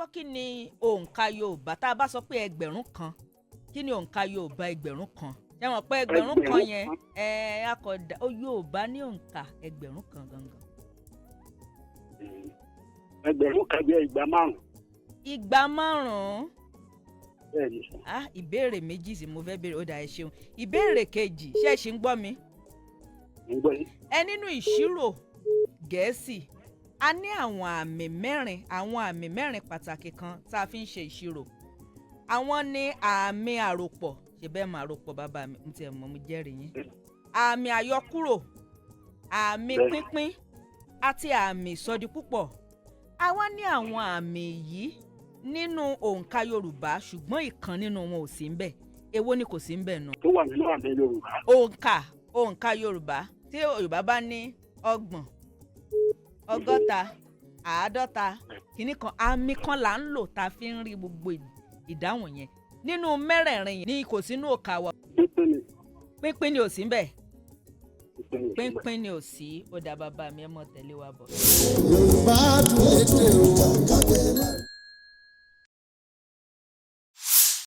Àkọ́kọ́, kí ni òǹkà Yorùbá tá a bá sọ pé 1,000? Kí ni òǹkà Yorùbá 1,000? Ṣé wọn pé 1,000 Ẹgbẹ̀rún yẹn kan. Ẹ akọ̀dà ó Yorùbá ní òǹkà 1,000 gangan. 1,000 jẹ́ 5. 5? Bẹ́ẹ̀ ni sà. Ah, ìbéèrè méjì sí mo fẹ́ béèrè. Ó dà, ẹ ṣeun. Ìbéèrè kejì, ṣé ẹ ṣì ń gbọ́ mi? Mo ń gbọ́ yín. Ẹ nínú ìṣirò Gẹ̀ẹ́sì, a ní àwọn àmì mẹ́rin, àwọn àmì mẹ́rin pàtàkì kan tá a fi ń ṣe ìṣirò. Àwọn ní àmì àròpọ̀. Ṣe bẹ́ẹ̀ mọ àròpọ̀, bàbá mi? N tiẹ̀ mọ̀, mo jẹ́rìí yín. Àmì àyọkúrò, àmì pínpín àti àmì ìsọdipúpọ̀. Àwa ní àwọn àmì yìí nínú òǹkà Yorùbá, ṣùgbọ́n ìkan nínú wọn ò sí ń bẹ̀. Èwo ni kò sí ń bẹ̀ nù? Tó wà nínú àmì Yorùbá? Òǹkà Yorùbá, tí Yorùbá bá ní 30, 60, 50, kìíní kan, àmì kan là ń lò tá a fi ń rí gbogbo ìdáhùn yẹn nínú mẹ́rẹ̀ẹ̀rin yẹn ní kò sínú òǹkà wa. Pínpín ni. Pínpín ni ò sí ń bẹ̀. Pínpín ni. Pínpín ni ò sí. Ó dá, bàbá mi, ẹ mọ̀ tẹ̀lé wa bọ̀. Yorùbá dùn lédè o.